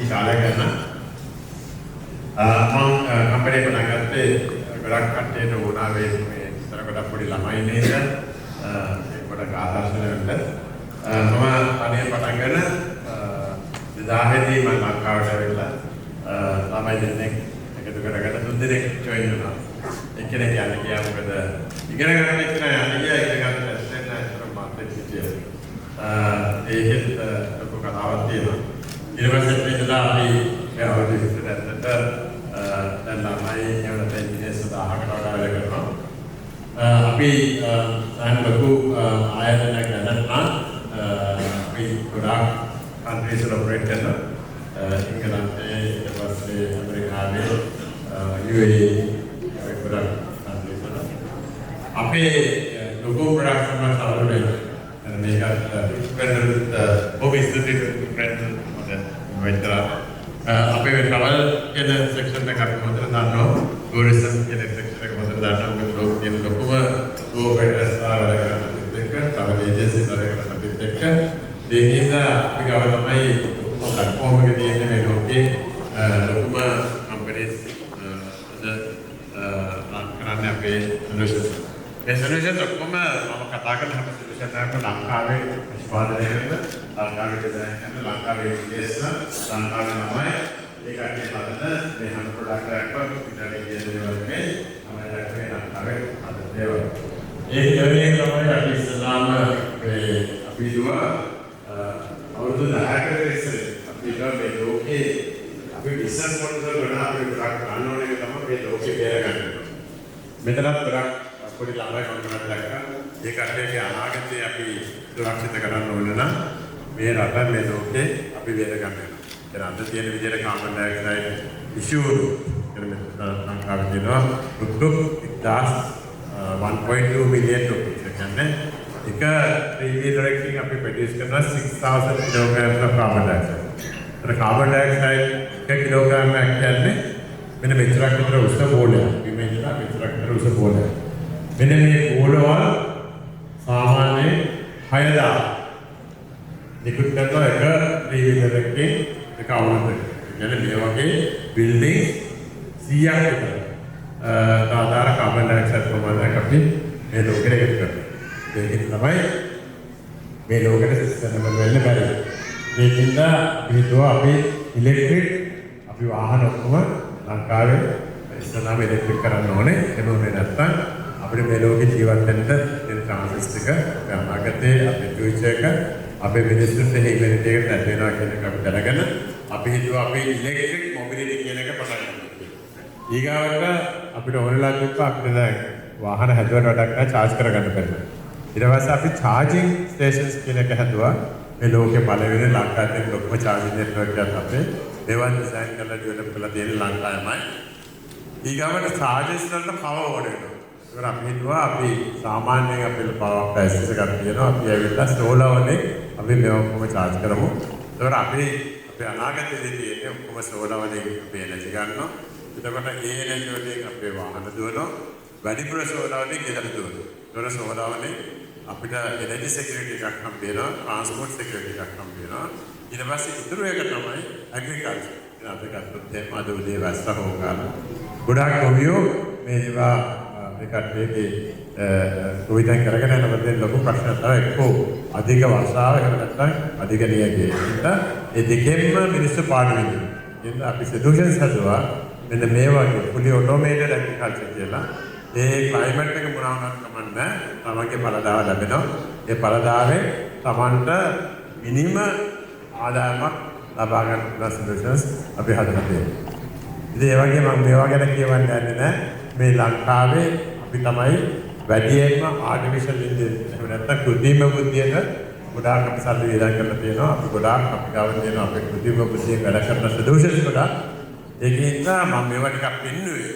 කෙටි කාලයක් ගන්න. මම කම්පැනි එක පටන් ගත්තේ ගොඩක් කට්ටියට ඕනා වේ මේ ඉතර ගොඩක් පොඩි ළමයි නේද? ඒ ගොඩක් ආදර්ශන වෙන්න. මම තනියෙන් පටන් ගන්න 2000 දී මම ලංකාවට ඇවිල්ලා ළමයි දෙන්නෙක් එකතු කරගෙන තුන් දෙනෙක් ජොයින් වුණා. එක්කෙනෙක් යන්න ගියා, මොකද ඉගෙන ගන්න එක්කෙනා යන්න ගියා. ඉගෙන ගන්න ලැස්ති නැහැ ඒතර මාත් එක්ක හිටියා. ඒකෙත් ලොකු කතාවක් තියෙනවා. ඊට පස්සේ ඉඳලා අපි මේ අවුරුදු 20 ඇත්තට දැන් ළමයි එහෙම නැත්නම් ඉංජිනේර්ස් 1000කට වඩා වැඩ කරනවා. අපි සෑහෙන ලොකු ආයතනයක් දැනට නම් අපි ගොඩාක් කන්ට්‍රීස් වල ඔපරේට් කරනවා. එංගලන්තේ, ඊට පස්සේ ඇමරිකාවේ, UAE වගේ ගොඩක් කන්ට්‍රීස් වල. අපේ ලොකු ප්‍රොඩක්ට් තමයි සලරුනේ. මේකත් ෆ්‍රෙන්ඩ්, බොහොම ස්තුතියි ෆ්‍රෙන්ඩ් මට ඉන්වයිට් කරා. අපේ ට්‍රැවල් කියන සෙක්ෂන් එක අපි හොඳට දන්නවා. ටූරිසම් කියන සෙක්ෂන් එක හොඳට දන්නවා. මොකද ලෝකෙ තියෙන ලොකුම ටූර් ඔපරේටර්ස් වැඩ කරන අපිත් එක්ක, ට්‍රැවල් ඒජන්සිස් වැඩ කරන අපිත් එක්ක. ඒ හින්දා අපි ගාව තමයි ලොකුම ප්ලැට්ෆෝම් එක තියෙන්නේ. මේ ලෝකේ ලොකුම කම්පැනිස් අද රන් කරන්නේ අපේ සොලියුෂන්ස්. මේ සොලියුෂන්ස් ඔක්කොම, මම කතා කරන හැම සොලියුෂන් එකක්ම ලංකාවේ නිෂ්පාදනය කරන, ලංකාවේ ඩිසයින් කරන, ලංකාවේ ඉංජිනේර්ස්, ලංකාවේ ළමයි ඒ කට්ටිය හදන මේ හැම ප්‍රොඩක්ට් එකක්ම පිටරට ගිය දේවල් නෙමෙයි, හැම දෙයක්ම මේ ලංකාවේ හදන දේවල්. ඒ දෙවෙනි එක තමයි අපි ඉස්සලාම මේ අපි හිතුවා අවුරුදු 10කට ඉස්සර අපි හිතුවා මේ ලෝකේ අපි බිස්නස් මොඩල් වල වඩා අපි ගොඩක් ගන්න ඕන එක තමයි මේ ලෝකේ බේර ගන්න. මෙතනත් ගොඩක් පොඩි ළමයි මම දැක්කා. ඒ කට්ටියගේ අනාගතය අපි සුරක්ෂිත කරන්න ඕන නම් මේ රට, මේ ලෝකේ අපි බේර ගන්න වෙනවා. දැන් අද තියෙන විදිහට කාබන් ඩයොක්සයිඩ් ඉෂුව කියන මෙතන ලංකාවේ තියෙනවා ටුක් ටුක් 1.2 මිලියන් රුපීස්. ඒ කියන්නේ එක ත්‍රී වීලර් එකකින් අපි ප්‍රොඩියුස් කරනවා 6000 kilograms of carbon dioxide. ඒතර කාබන් ඩයොක්සයිඩ් එක කිලෝග්‍රෑම් එකක් කියන්නේ මෙන්න මෙච්චරක් විතර උස බෝලයක්. බිම ඉඳලා මෙච්චරක් විතර උස බෝලයක්. මෙන්න මේ බෝලවල් සාමාන්‍යයෙන් 6000 නිකුත් කරනවා එක ත්‍රී වීලර් එකකින් එක අවුරුද්දකට. ඒ කියන්නේ මේ වගේ බිල්ඩින්ග්ස් 100ක් විතර ආධාර කාබන් ඩයොක්සයිඩ් ප්‍රමාණයක් අපි මේ ලෝකෙට එකතු කරනවා. ඒකෙන් තමයි මේ ලෝකෙට සස්ටේනබල් වෙන්න බැරි. ඒකින්ද අපි හිතුවා අපි ඉලෙක්ට්‍රික් අපි වාහන ඔක්කොම ලංකාවේ ඉස්සෙල්ලාම ඉලෙක්ට්‍රික් කරන්න ඕනේ. එහෙම වුණේ නැත්නම් අපිට මේ ලෝකේ ජීවත් වෙන්න තියෙන චාන්සස් ටික, අපේ අනාගතේ, අපේ ෆියුචර් එක, අපේ මිනිස්සුන්ට හියුමැනිටි එකට නැති වෙනවා කියන එක අපි දැනගෙන අපි හිතුවා අපි ඉලෙක්ට්‍රික් මොබිලිටි කියන එක පටන් ගන්න කියලා. ඊගාවට අපිට ඕන වෙලා තිබ්බා අපිට දැන් වාහන හැදුවට වැඩක් නැහැ චාර්ජ් කරගන්න බැරිව. ඊට පස්සේ අපි චාර්ජිං ස්ටේෂන්ස් කියන එක හැදුවා. මේ ලෝකේ පළවෙනි, ලංකාවේ තියෙන ලොකුම චාර්ජිං නෙට්වර්ක් එකක් අපේ. මේවා ඩිසයින් කරලා ඩෙවලොප් කරලා තියෙන ලංකාවේමයි. ඊගාවට චාර්ජස් වලට පවර් ඕන වෙනවා. ඒකට අපි හිතුවා අපි සාමාන්‍යයෙන් අපේ පවර් ක්‍රයිසිස් එකක් තියෙනවා. අපි ඇවිල්ලා සෝලාර් වලින් අපි මේවා ඔක්කොම චාර්ජ් කරමු. ඒකට අපි අපේ අනාගතයේදී තියෙන්නේ ඔක්කොම සෝලාර් වලින් අපි එනර්ජි ගන්නවා. එතකොට ඒ එනර්ජි වලින් අපේ වාහන දුවනවා. වැඩිපුර සෝලාර් වලින් ගෙදර දුවනවා. ඒතකොට සෝලාර් වලින් අපිට එනර්ජි සිකියුරිටි එකක් හම්බ වෙනවා, ට්‍රාන්ස්පෝර්ට් සිකියුරිටි එකක් හම්බ වෙනවා. ඊට පස්සේ ඉතුරු එක තමයි ඇග්‍රිකල්චර්. ඉතින් අද ගත්තොත් එහෙම අද උදේ වැස්ස හොගාලා ගොඩාක් ගොවියෝ මේ ඒවා මේ කට්ටියගේ ගොවිතැන් කරගෙන යනකොට තියෙන ලොකු ප්‍රශ්නයක් තමයි එක්කෝ අධික වර්ෂාව, එහෙම නැත්නම් අධික නියඟය. ඒ හින්දා ඒ දෙකෙන්ම මිනිස්සු පාඩු විඳිනවා. ඒ හින්දා අපි සොලියුෂන්ස් හදුවා මෙන්න මේ වගේ ෆුලි ඔටෝමේටඩ් ඇග්‍රිකල්චර් කියලා. ඒ ක්ලයිමේට් එක මොනවා වුණත් කමක් නෑ. තමන්ගේ ඵලදාව ලැබෙනවා. ඒ ඵලදාවෙන් තමන්ට මිනිමම් ආදායමක් ලබා ගන්න පුළුවන් සොලියුෂන්ස් අපි හදලා තියෙනවා. ඉතින් ඒ වගේ මම මේවා ගැන කියවන්න යන්නේ නෑ. මේ ලංකාවේ අපි තමයි වැඩියෙන්ම ආටිෆිෂල් ඉන්ටෙලිජන්ස්, එහෙම නැත්නම් කෘත්‍රිම බුද්ධියට ගොඩාක් අපි සල්ලි වියදම් කරලා තියෙනවා. අපි ගොඩාක් අපි ගාව තියෙනවා අපේ කෘත්‍රිම බුද්ධියෙන් වැඩ කරන සොලියුෂන්ස් ගොඩාක්. ඒකින්ද මම මේවා ටිකක් පෙන්නුවේ.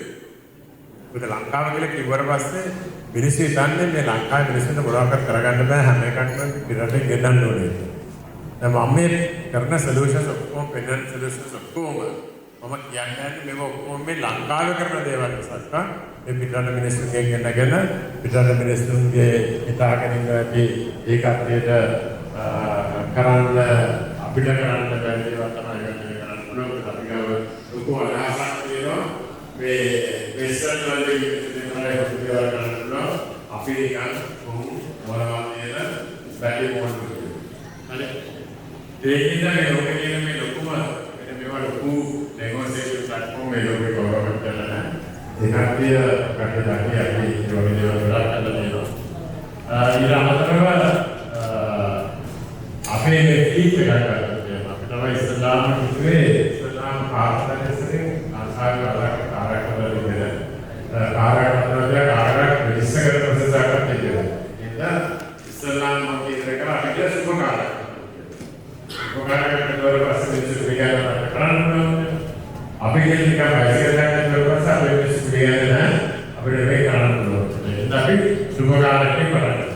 මොකද ලංකාව කියලා කිව්වට පස්සේ මිනිස්සු හිතන්නේ මේ ලංකාවේ මිනිස්සුන්ට මොනවාක්වත් කරගන්න බෑ, හැම එකක්ම පිටරටින් ගෙන්නන්න ඕනේ කියලා. දැන් මම මේ කරන සොලියුෂන්ස් ඔක්කොම, පෙන්වන සොලියුෂන්ස් ඔක්කොම, මම කියන්නේ මේවා ඔක්කොම මේ ලංකාවේ කරන දේවල් මිසක් මේ පිටරට මිනිස්සුන්ගෙන් ගෙනගෙන පිටරට මිනිස්සුන්ගේ හිතාගෙන ඉන්නවා ඇති ඒ කට්ටියට කරන්න අපිට කරන්න බැරි දේවල් තමයි ඒගොල්ලෝ කරන්න පුළුවන්. අපි නිකන් කොහොම මොනවා කියන බැරි මොකද හරි. ඒකින්ද මේ ලෝකේ තියෙන මේ ලොකුම මෙන්න මේවා ලොකු නෙගෝසියේෂන් ප්ලැට්ෆෝම් මේ ලෝකේ කවදාවත් කරලා නැහැ. ඒ කට්ටිය කට්ටිය දකි අපි ඒ වගේ දේවල් ගොඩාක් කරලා තියෙනවා. ඊට අමතරව අපේ මේ ෆ්ලීට් එකක් ගත්තා තියෙනවා. අපි තමයි ඉස්සෙල්ලාම කිව්වේ ඉස්සෙල්ලාම කාර්යාලයෙන් ලංකාවේ කාරයක් කාරයක් හදලා දෙන්න. කාරයක් හදලා දෙන්න කාරයක් රෙජිස්ටර් කරන ප්‍රොසෙස් එකක් තියෙනවා. එහෙනම් ඉස්සෙල්ලාම මම කියන එක අපි කියලා සුපර් කාරයක්. සුපර් කාරයක් හදුවාට පස්සේ මිනිස්සු පිළිගන්න කරන්න පුළුවන්. අපි කියන නිකන් බයිසිකල් එකක් හදුවාට පස්සේ අපේ මිනිස්සු පිළිගන්නේ නැහැ. අපිට මේක කරන්න පුළුවන්. එහෙනම් අපි සුපර් කාර් එකකින් පටන් ගන්නවා.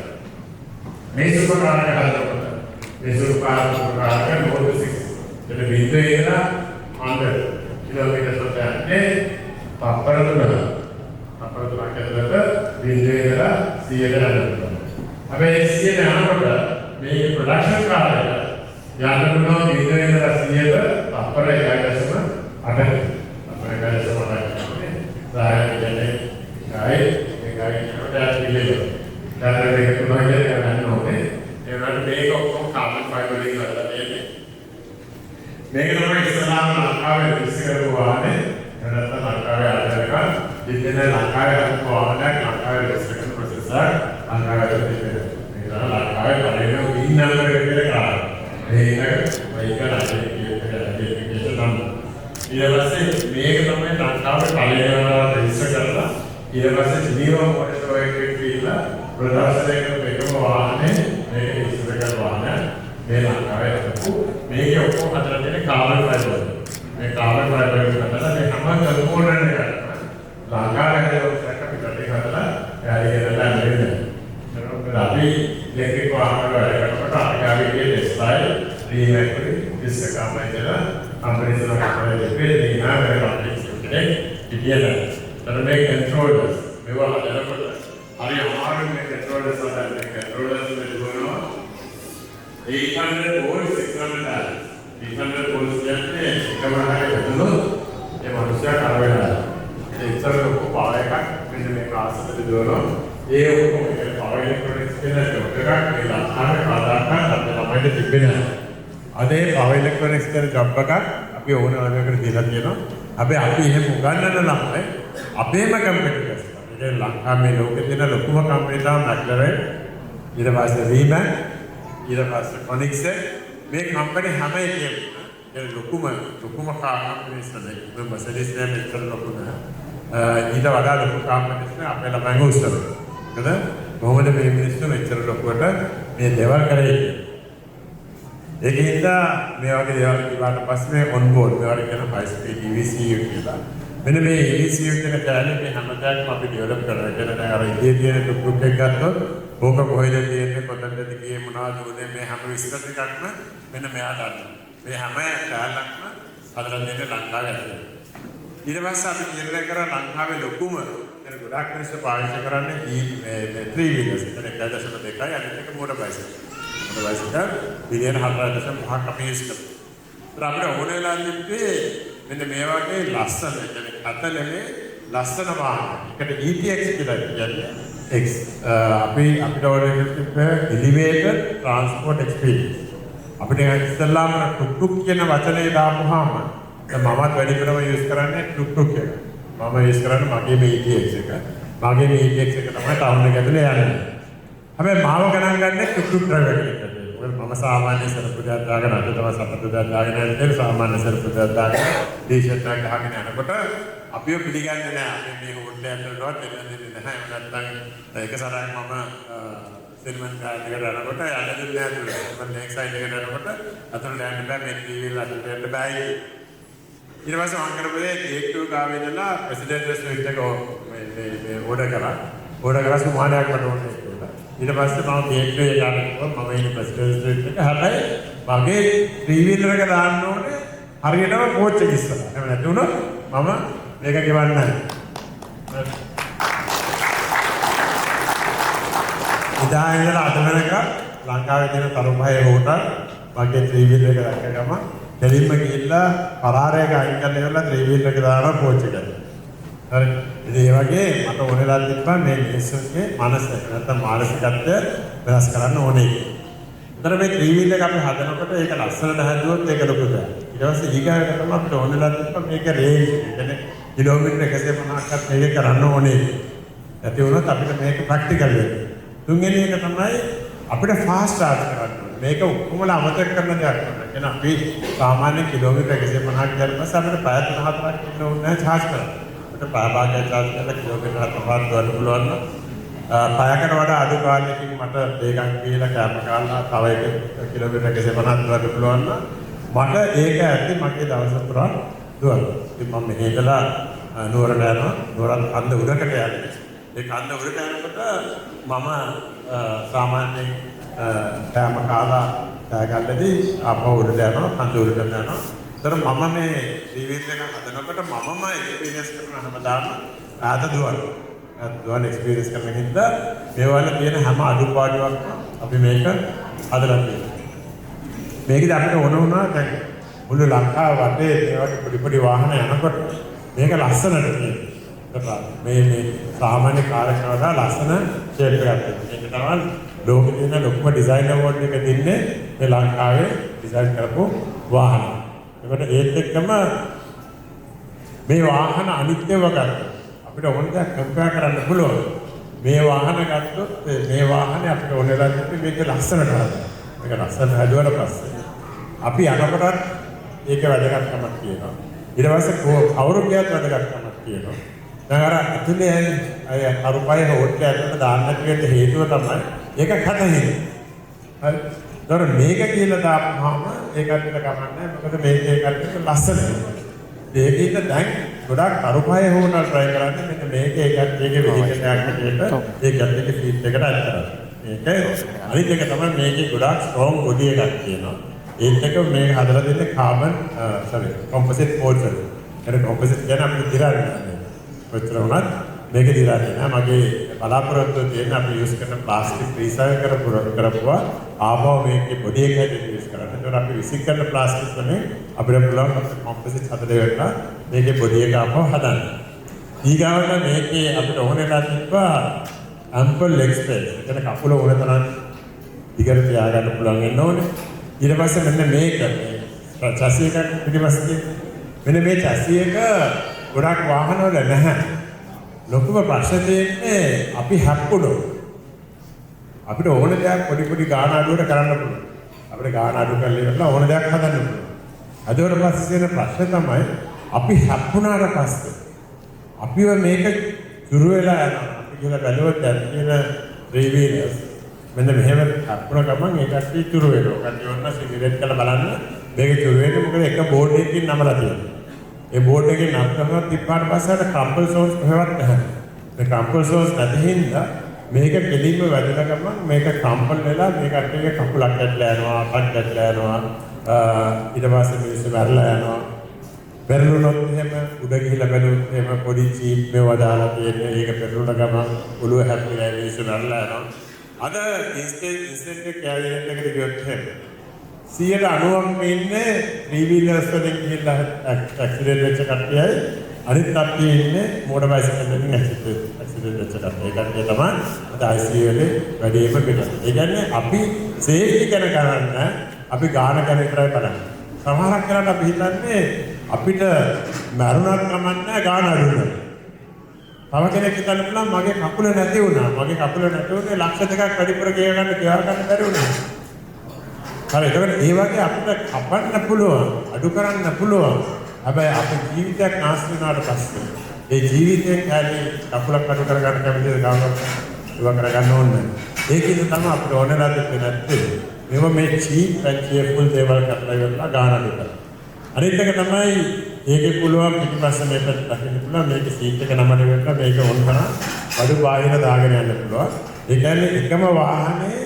මේ සුපර් කාර් එක හදනකොට මේ සුපර් කාර් එක 0 to 6 එතන බිඳුවේ ඉඳලා 100 කිලෝමීටර් වලට යන්නේ තප්පර 3. තප්පර 3ක් ඇතුළත බිඳුවේ ඉඳලා 100ට යන්න පුළුවන්. හැබැයි 100ට යනකොට මේ ප්‍රොඩක්ෂන් කාර් එක යන්න පුළුවන් බිඳුවේ ඉඳලා 100ට තප්පර 1.8ක්. තප්පර 1.8ක් කියන්නේ සායන කියන්නේ එකයි එකයි කියනකොට පිළිවෙල. දැන් මේක තුනයි කියලා ගන්න ඕනේ. ඒ වුණාට මේක ඔක්කොම කාබන් ෆයිබර් වලින් හදලා තියෙන්නේ. මේක තමයි ඉස්සෙල්ලාම ලංකාවේ රෙජිස්ටර් කරපු වාහනේ. එහෙම නැත්නම් ලංකාවේ ආදායක දෙන්න ලංකාවේ හදපු වාහනයක් ලංකාවේ රෙජිස්ටර් කරන ප්‍රොසෙස් එකක් ලංකාවේ ඇතුළත තිබෙනවා. මේක තමයි ලංකාවේ පළවෙනි වීන් නම්බර් එක කියලා කාර්. මේක මේක අයිඩෙන්ටිෆිකේෂන් නම්බර්. ඊට පස්සේ මේක තමයි ලංකාවේ පළවෙනි වරට රෙජිස්ටර් කරලා ඊට පස්සේ ජිනීවා මෝටර් ෂෝ එකේ ගිහිල්ලා ප්‍රදර්ශනය කරපු එකම වාහනේ මේක රෙජිස්ටර් කරන වාහනයක්. මේ ලංකාවේ හදපු මේකේ ඔක්කොම හදලා තියෙන්නේ කාබන් ෆයිබර්. මේ කාබන් ෆයිබර් එක හදලා මේ හැම කම්පෝනන්ට් එකක්ම ලංකාවේ හදලා එක පිටරටේ හදලා එයා ගෙනලා ඇවිල්ලා. එතකොට අපි ඉලෙක්ට්‍රික් වාහන වල වැඩ කරනකොට අපි ගාවේ ගියේ ටෙස්ලා රීමැක් වලින් විශ්ව කම්පැනි කියලා කම්පැනි තුනක් තමයි දෙන්නේ. ඒ නෑ වෙන කම්පැනි කෙනෙක් හිටියේ නෑ. එතකොට මේ කන්ට්‍රෝලර්ස් මේවා හදනකොට හරි අමාරුයි මේ කන්ට්‍රෝලර්ස් හදන්න. මේ කන්ට්‍රෝලර්ස් වල දුවනවා 800 volts 600 amps. 800 volts කියන්නේ එකම හරිය වැදුනොත් ඒ මනුස්සයා කර වෙලා යනවා. ඒ ඉතල ලොකු පවර් එකක් මෙන්න මේ ක්ලාස් එකට දුවනවා. ඒ ඔක්කොම ඒ කියන්නේ පවර් ඉලෙක්ට්‍රොනික්ස් කියන ජොබ් එකක් මේ ලංකාවේ කවදාකවත් අපේ ළමයින්ට තිබෙන්නේ නැහැ. අද ඒ පවර් ඉලෙක්ට්‍රොනික්ස් කියන ජොබ් එකක් අපි ඕන ළමයෙකුට දීලා තියෙනවා. හැබැයි අපි එහෙම උගන්වන ළමයි අපේම කම්පිටිටර්ස්. ඒ කියන්නේ ලංකාවේ මේ ලෝකේ තියෙන ලොකුම කම්පැනි තමයි මැක්ලරන්, ඊට පස්සේ රීමැක්, ඊට පස්සේ කොනික්සෙග්. මේ කම්පැනි හැම එකේම කියන්නේ ලොකුම ලොකුම කාර් කම්පැනිස් තමයි. මම මර්සිඩීස් නෑ මෙච්චර ලොකු නෑ. ඊට වඩා ලොකු කම්පැනිස් නෑ අපේ ළමයින්ව උස්සනවා. මොකද කොහොමද මේ මිනිස්සු මෙච්චර ලොකුවට මේ දේවල් කරේ කියලා. ඒකින්ද මේ වගේ දේවල් කිව්වාට පස්සේ මේ ඔන් බෝඩ් මේවට කියන හයි ස්පීඩ් EVCU කියලා. මෙන්න මේ EVCU කියන කෑල්ලේ මේ හැම දෙයක්ම අපි ඩෙවලොප් කරනවා. ඒ කියන්නේ දැන් අර ඉතියේ තියෙන ටුක් ටුක් එක ගත්තොත් ඕක කොහෙද තියෙන්නේ, කොතනද ගියේ, මොනවද උනේ, මේ හැම විස්තර ටිකක්ම මෙන්න මෙයා දන්නවා. මේ හැම කෑල්ලක්ම හදලා දෙන්නේ ලංකාවේ ඇතුලේ. ඊට පස්සේ අපි තීරණය කරා ලංකාවේ ලොකුම يعني ගොඩාක් මිනිස්සු පාවිච්චි කරන්නේ මේ මේ ත්‍රී වීලර්ස්. ඒ කියන්නේ 1.2යි අනිත් එක මෝටර් බයිසිකල්. මෝටර් බයිසිකල් බිලියන 4.5ක් අපි යූස් කරනවා. ඒත් අපිට ඕන වෙලා තිබ්බේ මෙන්න මේ වගේ ලස්සන, ඒ කියන්නේ කත නෙමෙයි ලස්සන වාහන. ඒකට ETX කියලා කියන්නේ X. අපි අපිට ඕන වෙලා තිබ්බේ එලිවේටඩ් ට්‍රාන්ස්පෝර්ට් එක්ස්පීරියන්ස්. අපිට ඉස්සෙල්ලාම ටුක් ටුක් කියන වචනේ දාපුවාම දැන් මමත් වැඩිපුරම යූස් කරන්නේ ටුක් ටුක් එක. මම යූස් කරන්නේ මගේ මේ ETX එක. මගේ මේ ETX එක තමයි ටවුන් එක ඇතුලේ යන්නේ. හැබැයි මාව ගණන් ගන්නේ ටුක් ටුක් ඩ්‍රයිවර් කෙනෙක් හැටියට. මොකද මම සාමාන්‍ය සෙරප්පු දෙකක් දාගෙන අද තමයි සපත්තු දෙකක් දාගෙන යන්නේ. සාමාන්‍ය සෙරප්පු දෙකක් දාගෙන ටී-ෂර්ට් එකක් ගහගෙන යනකොට අපිව පිළිගන්නේ නැහැ. අපි මේ හෝටලේ ඇතුළටවත් එන්න දෙන්නේ නැහැ. එහෙම නැත්නම් එක සැරයක් මම සිල්මන් ගාඩන් එකට යනකොට යන්න දෙන්නේ නැහැ ඇතුළට. මම ලේක් සයිඩ් එකට යනකොට ඇතුළට යන්න බෑ, මේ ත්‍රී වීලර් ඇතුළට යන්න බෑ කියලා. ඊට පස්සේ මං කරපු දේ ගේට්ටුව ගාව ඉඳලා ප්‍රෙසිඩෙන්ට් ස්වීට් එක මේ මේ මේ ඕඩර් කරා. ඕඩර් කරා සුමානයක් මට ඕනේ කියලා. ඊට පස්සේ මම ගේට්ටුවේ යාට කිව්වා මම ඉන්නේ ප්‍රෙසිඩෙන්ට් ස්වීට් එක. හැබැයි මගේ ත්‍රී වීලර් එක දාන්න ඕනේ හරියටම කෝච් එක ඉස්සරහ. එහෙම නැති වුණොත් මම මේක ගෙවන්නේ නැහැ. එදා ඉඳලා අද වෙනකම් ලංකාවේ තියෙන තරු පහේ හෝටල් මගේ ත්‍රී වීලර් එක දැක්ක ගමන් දෙලින්ම ගිහිල්ලා පරාරයක අයින් කරලා ඉවරලා ත්‍රී වීලර් එක දානවා කෝච් එකට. හරි. ඉතින් ඒ වගේ මට ඕන වෙලා තිබ්බා මේ මිනිස්සුන්ගේ මනස නැත්නම් මානසිකත්වය වෙනස් කරන්න ඕනේ කියලා. ඒතර මේ ත්‍රිවිල් එක අපි හදනකොට ඒක ලස්සනට හැදුවොත් ඒක ලොකු දෙයක්. ඊට පස්සේ ඊගාවට තමයි අපිට ඕන වෙලා තිබ්බා මේක රේන්ජ් එක. ඒ කියන්නේ කිලෝමීටර් 150ක්වත් මේක කරන්න ඕනේ. නැති වුණොත් අපිට මේක ප්‍රැක්ටිකල් වෙන්නේ. තුන්වෙනි එක තමයි අපිට ෆාස්ට් චාර්ජ් කරන්න ඕනේ. මේක ඔක්කොමලා අමතක කරන දෙයක් නෙවෙයි. කියන්නේ අපි සාමාන්‍ය කිලෝමීටර් 150ක් ගියාට පස්සේ අපිට පැය 3-4ක් ඉන්න ඕනේ නැහැ චාර්ජ් කරන්න. අපිට පැය භාගයක් චාර්ජ් කරලා කිලෝමීටර් 4-5 දුවන්න පුළුවන් නම් පැයකට වඩා අඩු කාලයකින් මට දෙකක් කියලා කෑම කාලා තව එක කිලෝමීටර් 150ක් දුවන්න පුළුවන් නම් මට ඒක ඇති මගේ දවස පුරා දුවන්න. ඉතින් මම මෙහෙ ඉඳලා නුවරට යනවා. නුවරත් කන්ද උඩකට යන්නේ. ඒ කන්ද උඩට යනකොට මම සාමාන්‍යයෙන් කෑම කාලා කෑගල්ලදී ආපහු උඩට යනවා, කන්ද උඩට යනවා. ඒතර මම මේ ත්‍රිවිල් එක හදනකොට මමම එක්ස්පීරියන්ස් කරන හැමදාම ඈත දුවනවා. ඈත දුවන එක්ස්පීරියන්ස් කරන හින්දා මේ වල තියෙන හැම අඩුපාඩුවක්ම අපි මේක හදලා තියෙනවා. මේකද අපිට ඕන වුණා දැන් මුළු ලංකාව වටේ මේ වගේ පොඩි පොඩි වාහන යනකොට මේක ලස්සනට තියෙනවා. මේ මේ සාමාන්‍ය කාර් එකකට වඩා ලස්සන ෂේප් එකක් තියෙනවා. මේක තමයි ලෝකේ තියෙන ලොකුම ඩිසයින් අවෝඩ් එක දෙන්නේ මේ ලංකාවේ ඩිසයින් කරපු වාහන. ඒකට ඒත් එක්කම මේ වාහන අනිත් ඒවා ගත්තොත් අපිට ඕන දෙයක් කම්පෙයාර් කරන්න පුළුවන්. මේ වාහන ගත්තොත් මේ වාහනේ අපිට ඕන වෙලා තිබ්බේ මේක ලස්සනට හදන්න. මේක ලස්සනට හැදුවට පස්සේ අපි යනකොටත් ඒක වැදගත්කමක් තියෙනවා. ඊට පස්සේ කවුරු ගියත් වැදගත්කමක් තියෙනවා. දැන් අර ඇතුලේ අය කරුපය හෝටලේ ඇතුලට දාන්න නැති වෙන්න හේතුව තමයි ඒක කැත හින්දා. හරි. ඒතර මේක කියලා දාපුවාම ඒ කට්ටියට කමක් නැහැ. මොකද මේක ඒ කට්ටියට ලස්සනයි. ඒකින්ද දැන් ගොඩාක් කරුපය හෝටල් try කරන්නේ මෙන්න මේක ඒ කට්ටියගේ වෙහිකල් එකක් හැටියට ඒ කට්ටියගේ ෆීඩ් එකට ඇඩ් කරන්න. මේක අනිත් එක තමයි මේකේ ගොඩාක් ස්ට්‍රෝං බොඩි එකක් තියෙනවා. ඒත් එක මේක හදලා දෙන්නේ කාබන් සෝරි කොම්පොසිට් බෝඩ්ස් වලින්. ඒ කොම්පොසිට් කියන්නේ අපිට දිරන්නේ නැහැ. කොච්චර වුණත් මේක දිරන්නේ නැහැ. මගේ බලාපොරොත්තුව තියෙන අපි යූස් කරන ප්ලාස්ටික් රීසයිකල් කරපුවා ආපහු මේකේ බොඩි එක හැටියට යූස් කරන්න. ඒතකොට අපි විසික් කරන ප්ලාස්ටික් වලින් අපිට පුළුවන් අපේ කොම්පොසිට් හදලා ඉවරලා මේකේ බොඩි එක ආපහු හදන්න. ඊගාවට මේකේ අපිට ඕන වෙලා තිබ්බා ඇම්පල් ලෙග් ස්පේස්. ඒ කියන්නේ කකුල ඕන තරම් දිගට තියාගන්න පුළුවන් වෙන්න ඕනේ. ඊට පස්සේ මෙන්න මේක මේ චැසි එකක් පිටිපස්සේ තියෙන. මෙන්න මේ චැසි එක ගොඩක් වාහනවල නැහැ. ලොකුම ප්‍රශ්න තියෙන්නේ අපි හැප්පුණොත්. අපිට ඕන දෙයක් පොඩි පොඩි ගාන අඩුවට කරන්න පුළුවන්. අපිට ගාන අඩු කරලා ඉවරලා ඕන දෙයක් හදන්න පුළුවන්. හදුවට පස්සේ තියෙන ප්‍රශ්න තමයි අපි හැප්පුණාට පස්සේ අපිව මේක චුරු වෙලා යනවා. අපි කියලා බැලුවොත් දැන් තියෙන ත්‍රී වීලර්ස් මෙන්න මෙහෙම හැප්පුණ ගමන් ඒ කට්ටිය චුරු වෙනවා. කට්ටිය ඔන්න සිගරට් කරලා බලන්න මේක චුරු වෙන්නේ මොකද එක බෝඩ් එකකින් නමලා තියෙනවා. ඒ බෝඩ් එකෙන් නම්කම තිබ්බාට පස්සේ අර ක්‍රම්පල් සෝන්ස් කොහෙවත් නැහැ. මේ ක්‍රම්පල් සෝන්ස් නැති හින්දා මේක කෙලින්ම වැදෙන ගමන් මේක ක්‍රම්පල් වෙලා මේ කට්ටියගේ කකුලක් කැඩලා යනවා, අතක් කැඩලා යනවා. ඊට පස්සේ මිනිස්සු මැරලා යනවා. පෙරළුනොත් එහෙම උඩ ගිහිල්ලා බැලුවොත් එහෙම පොඩි චීප් මේවා දාලා තියෙන්නේ. ඒක පෙරළුන ගමන් ඔළුව හැප්පිලා මිනිස්සු මැරලා යනවා. අද ඉන්ස්ටන්ට් කෙයාර් යුනිට් එකට ගියොත් එහෙම 90%ක්ම ඉන්නේ ත්‍රී වීලර්ස් වලින් ගිහිල්ලා ඇක්සිඩන්ට් වෙච්ච කට්ටියයි, අනිත් කට්ටිය ඉන්නේ මෝටර් බයිසිකල් වලින් ඇක්සිඩන්ට් වෙච්ච කට්ටිය. ඒ කට්ටිය තමයි අද ICU වල වැඩියෙන්ම පිටත්. ඒ කියන්නේ අපි සේෆ්ටි ගැන කරන්න අපි ගාන ගැන විතරයි බලන්නේ. සමහරක් වෙලාවට අපි හිතන්නේ අපිට මැරුණත් කමක් නැහැ ගාන අඩු වෙනවා. තව කෙනෙක් හිතන්න පුළුවන් මගේ කකුල නැති වුණා. මගේ කකුල නැති වුණේ ලක්ෂ දෙකක් වැඩිපුර ගෙව ගන්න ගෙවා ගන්න බැරි වුණා. හරි, එතකොට ඒ වගේ අපිට කපන්න පුළුවන්, අඩු කරන්න පුළුවන්. හැබැයි අපේ ජීවිතයක් නාස්ති වුණාට පස්සේ ඒ ජීවිතයෙන් හැරි කකුලක් අඩු කරගන්න කැමතිද කවුරුත් ඒවා කරගන්න ඕනේ නැහැ. ඒකින්ද තමයි අපිට ඕන වෙලා තිබෙන්නේ නැත්තේ. මේවා මේ චීප් ඇන්ඩ් චියර්ෆුල් දේවල් කරලා ඉවරලා ගාන අඩු කරලා. අනිත් එක තමයි ඒකේ පුළුවන් පිටිපස්ස මේ පැත්ත දකින්න පුළුවන්, මේකේ සීට් එක නමන වෙලා මේක ඔන් කරා බඩු බාහිර දාගෙන යන්න පුළුවන්. ඒ කියන්නේ එකම වාහනේ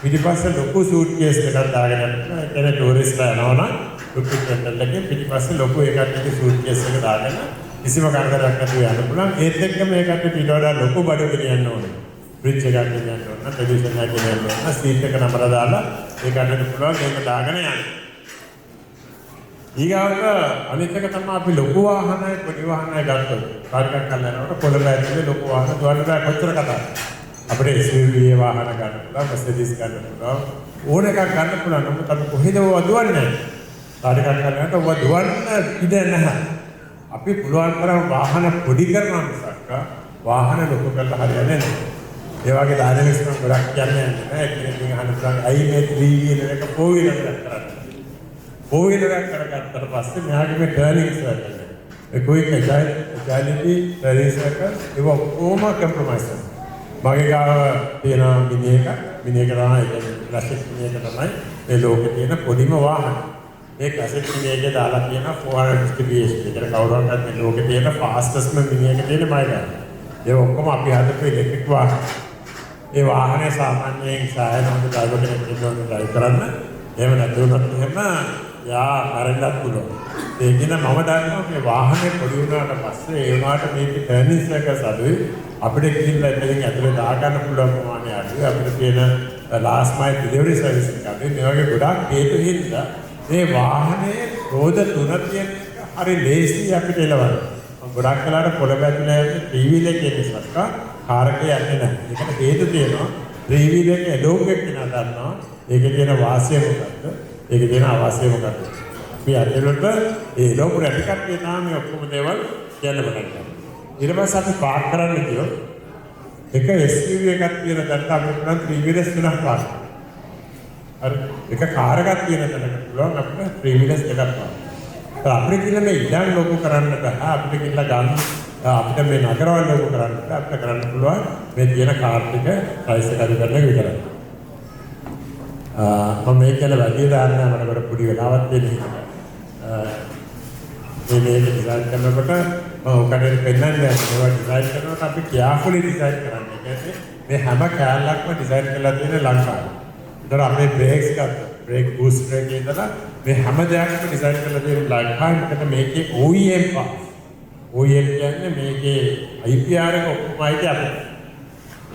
පිටිපස්ස ලොකු සූට් කේස් එකක් දාගෙන යන්න පුළුවන්. ඒ කියන්නේ ටූරිස්ට්ලා යනවා නම් ලොකු ටෙන්ටල් එකේ පිටිපස්සේ ලොකු එකක් එකේ සූට් කේස් එක දාගෙන කිසිම කරදරයක් නැතුව යන්න පුළුවන්. ඒත් එක්ක මේ කට්ටියට ඊට වඩා ලොකු බඩු ගෙනියන්න ඕනේ. ෆ්‍රිජ් එකක් ගෙනියන්න ඕන නම්, ටෙලිවිෂන් එකක් ගෙනියන්න ඕන නම් සීට් එක නමලා දාලා ඒ කට්ටියට පුළුවන් ඒක දාගෙන යන්න. ඊගාවට අනිත් එක තමයි අපි ලොකු වාහනයි පොඩි වාහනයි ගත්තොත් කාර් එකක් අල්ලනකොට යනකොට පොළොව ඇතුලේ ලොකු වාහන දුවන්න බෑ කොච්චර කතා. අපිට SUV වාහන ගන්න පුළුවන්, Mercedes ගන්න පුළුවන්, ඕන එකක් ගන්න පුළුවන්. නමුත් අපි කොහෙද ඕවා දුවන්නේ? කාර් එකක් අල්ලනකොට ඕවා දුවන්න ඉඩ නැහැ. අපි පුළුවන් තරම් වාහන පොඩි කරනවා මිසක් වාහන ලොකු කරලා හරියන්නේ නැහැ. ඒ වගේ ඩයිනමික්ස් නම් ගොඩක් කියන්නේ නැහැ. එක්කෙනෙක්ගෙන් අහන්න පුළුවන් ඇයි මේ 3 wheeler එක 4 wheeler එකක් කරන්නේ? 4 wheeler එකක් කරගත්තට පස්සේ මෙයාගේ මේ ටර්නින් සර්කල් එක, ඒ ක්වික් ඇජිලිටි, ටර්නින් සර්කල් ඒව ඔක්කොම කම්ප්‍රොමයිස් වෙනවා. මගේ ගාව තියෙන මිනි එක, මිනි එක තමයි, ඒ කියන්නේ ක්ලාසික් මිනි එක තමයි මේ ලෝකේ තියෙන පොඩිම වාහන. මේ ක්ලාසික් මිනි එකේ දාලා තියෙන 450 bhp. ඒ කියන්නේ කවුරුවක්වත් මේ ලෝකේ තියෙන ෆාස්ටස්ට්ම මිනි එක තියෙන මගේ ගාව. ඒ ඔක්කොම අපි හදපු ඉලෙක්ට්‍රික් වාහන. ඒ වාහනේ සාමාන්‍යයෙන් සෑහෙන හොඳ ඩ්‍රයිවර් කෙනෙක් ඉන්න ඕනේ ඩ්‍රයිව් කරන්න. එහෙම නැති වුණොත් එහෙම යා මැරෙන්නත් පුළුවන්. ඒ කියන මම දන්නවා මේ වාහනේ පොඩි වුණාට පස්සේ ඒ වුණාට මේකේ ටර්නින් සර්කල්ස් අඩුයි. අපිට ගිහිල්ලා එතනින් ඇතුලේ දාගන්න පුළුවන් ප්‍රමාණය අඩුයි. අපිට තියෙන ලාස්ට් මයිල් ඩෙලිවරි සර්විස් එක අඩුයි. මේ වගේ ගොඩාක් හේතු හින්දා මේ වාහනේ රෝද තුන තියෙන එක හරි ලේසි අපිට එලවන්න. මම ගොඩක් වෙලාවට පොළොව ඇතුලේ යන්නේ ත්‍රී වීල් එකේ මිසක් කාර් එකේ යන්නේ නැහැ. ඒකට හේතු තියෙනවා. ත්‍රී වීල් එකේ එලෝප් එක කෙනා දන්නවා. ඒකේ තියෙන වාසිය මොකද්ද? ඒකේ තියෙන අවාසිය මොකද්ද? අපි අදලට ඒ එලෝප් නැති කට්ටිය තමයි මේ ඔක්කොම දේවල් කියන්න පටන් ගන්නේ. ඊට පස්සේ අපි පාක් කරන්න ගියොත් එක SUV එකක් තියෙන තැනට අපිට පුළුවන් ත්‍රී වීලර්ස් තුනක් පාක් කරන්න. හරි. එක කාර් එකක් තියෙන තැනකට පුළුවන් අපිට ත්‍රී වීලර්ස් දෙකක් පාක් කරන්න. අපිට කියලා මේ ඉඩම් ලොකු කරන්න බෑ. අපිට කියලා ගන්න අපිට මේ නගරවල් ලොකු කරන්න බෑ. අපිට කරන්න පුළුවන් මේ තියෙන කාර් ටික සයිස් එක අඩු කරන එක විතරයි. මම මේක ගැන වැඩි දාන්න මට ගොඩ පොඩි වෙලාවක් දෙන්න හිතුණා. මේ මේක ඩිසයින් කරනකොට මම ඔකට පෙන්නන්නේ නැහැ. ඒවා ඩිසයින් කරනකොට අපි කෙයාෆුලි ඩිසයින් කරන්නේ. ඒ කියන්නේ මේ හැම කෑල්ලක්ම ඩිසයින් කරලා තියෙන්නේ ලංකාවේ. ඒතර අපේ බ්‍රේක්ස් ගත්තා. බ්‍රේක් බූස්ටර් එකේ ඉඳලා මේ හැම දෙයක්ම ඩිසයින් කරලා තියෙන්නේ ලංකාවේ. මොකද මේකේ OEM parts. OEM කියන්නේ මේකේ IPR එක ඔක්කොම අයිති අපිට.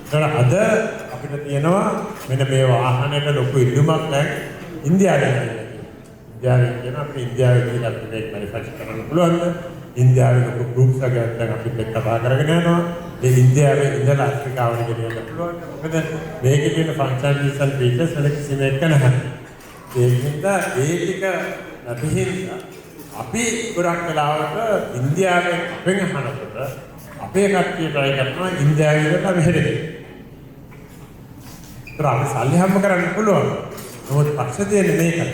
ඒතර අද අපිට තියෙනවා මෙන්න මේ වාහනයට ලොකු ඉල්ලුමක් දැන් ඉන්දියාවෙන් ඇවිල්ලා තියෙනවා. ඉන්දියාවෙන් කියන අපිට ඉන්දියාවේ ගිහින් අපිට මේක මැනුෆැක්චර් කරන්න පුළුවන්ද? ඉන්දියාවේ ලොකු ගෲප්ස් එකක් දැන් අපිත් එක්ක කතා කරගෙන යනවා. ඒ ඉන්දියාවේ ඉඳලා අප්‍රිකාවට ගෙනියන්න පුළුවන්. මොකද මේකේ තියෙන ෆන්ක්ෂනලිටීස් ඇන්ඩ් ෆීචර්ස් වෙන කිසිම එකක නැහැ. ඒ හින්දා ඒ ටික නැති හින්දා අපි ගොඩක් වෙලාවට ඉන්දියාවෙන් අපෙන් අහනකොට අපේ කට්ටිය try කරනවා ඉන්දියාවේ ඉඳලා මෙහෙට ගෙනියන්න. ඒතර අපි සල්ලි හම්බ කරන්න පුළුවන්. නමුත් ප්‍රශ්න තියෙන්නේ මේකයි.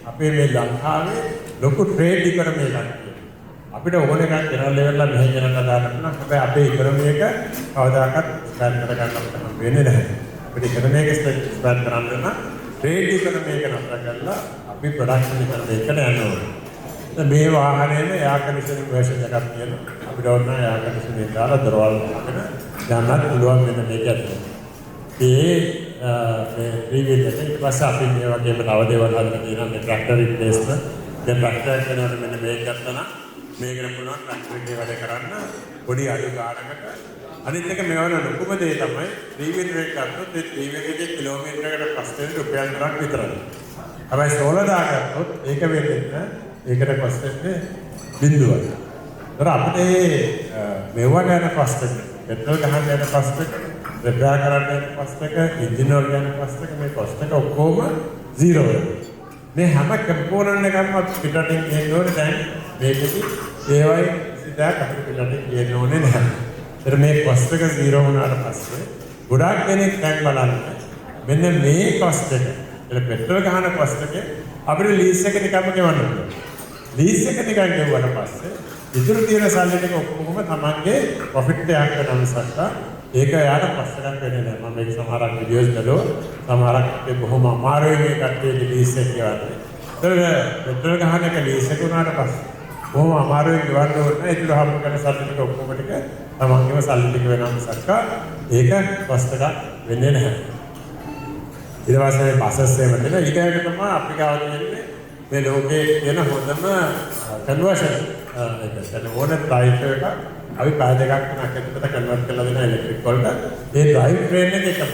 අපේ මේ ලංකාවේ ලොකු ට්‍රේඩ් ඉකොනොමි එකක් තියෙනවා. අපිට ඕන එකක් ගෙනල්ලා ඉවරලා මෙහෙ ගෙනල්ලා දාන්න පුළුවන්. හැබැයි අපේ ඉකොනොමි එක කවදාකවත් එක්ස්පෑන්ඩ් කරගන්න අපිට හම්බ වෙන්නේ නැහැ. අපිට ඉකොනොමි එක එක්ස්පෑන්ඩ් කරන්න නම් ට්‍රේඩ් ඉකොනොමි එක නතර කරලා අපි ප්‍රොඩක්ෂන් ඉකොනොමි එකට යන්න ඕනේ. දැන් මේ වාහනේම එයාර් කන්ඩිෂනින් වර්ෂන් එකක් තියෙනවා. අපිට ඕන නම් එයාර් කන්ඩිෂනින් දාලා දොරවල් වහගෙන යන්නත් පුළුවන් වෙන මේක ඇතුලේ. ඒ මේ ත්‍රී වීල් එක ඊට පස්සේ අපි මේ වගේම තව දේවල් හදලා තියෙනවා මේ ට්‍රැක්ටර් රිප්ලේස්මන්ට්. දැන් ට්‍රැක්ටර් එක වෙනකොට මෙන්න මේක ගත්තා නම් මේකට පුළුවන් ට්‍රැක්ටර් එකේ වැඩ කරන්න පොඩි අඩු ගාණකට. අනිත් එක මේවල ලොකුම දේ තමයි ත්‍රී වීල් එක ගත්තොත් ඒ ත්‍රී වීල් එකේ කිලෝමීටරයකට පස්සේ රුපියල් 3ක් විතරයි. හැබැයි සෝලර් දාගත්තොත් ඒක වෙන්නේ නැහැ. ඒකට කොස්ට් වෙන්නේ බිඳුවයි. ඒතර අපිට මේ මෙව්වට යන කොස්ට් එක, පෙට්‍රල් ගහන්න යන කොස්ට් එක, රිපෙයාර් කරන්න යන කොස්ට් එක, එන්ජින් වල යන කොස්ට් එක, මේ කොස්ට් එක ඔක්කොම සීරෝ වෙනවා. මේ හැම කම්පෝනන්ට් එකක්ම අපි පිටරටින් ගේන්න ඕනේ. දැන් මේකෙදි ඒවයි කිසි දෙයක් අපිට පිටරටින් ගේන්න ඕනේ නැහැ. ඒතර මේ කොස්ට් එක සීරෝ වුණාට පස්සේ ගොඩාක් දෙනෙක් දැන් බලන්න මෙන්න මේ කොස්ට් එක, එළ පෙට්‍රල් ගහන කොස්ට් එකේ අපිට ලීස් එක නිකම්ම ගෙවන්න පුළුවන්. ලීස් එක නිකන් ගෙවුවට පස්සේ ඉතුරු තියෙන සල්ලි ටික ඔක්කොම තමන්ගේ ප්‍රොෆිට් එකක් වෙනවා මිසක් ඒක එයාට කොස්ට් එකක් වෙන්නේ නැහැ. මම මේක සමහරක් වීඩියෝස් බැලුවා. සමහරක් ඒ බොහොම අමාරුවෙන් මේ කට්ටියගේ ලීස් එක ගෙවන්නේ. ඒතර පෙට්‍රල් ගහන එක ලීස් එක වුණාට පස්සේ බොහොම අමාරුවෙන් ගෙවන්න ඕනේ නැහැ. ඉතුරු හම්බ කරන සල්ලි ටික ඔක්කොම ටික තමන්ගේම සල්ලි ටික වෙනවා මිසක් ඒක කොස්ට් එකක් වෙන්නේ නැහැ. ඊට පස්සේ මේ බසස් එහෙම තියෙනවා. ඊට තමයි අපි ගාව තියෙන්නේ මේ ලෝකයේ තියෙන හොඳම කන්වර්ෂන් එක. කියන්නේ ඕන ඩ්‍රයිව් එකක් අපි පැය දෙකක් තුනක් ඇතුළත කන්වර්ට් කරලා දෙනවා ඉලෙක්ට්‍රික් වලට. ඒ ඩ්‍රයිව් ට්‍රේන් එක එකම.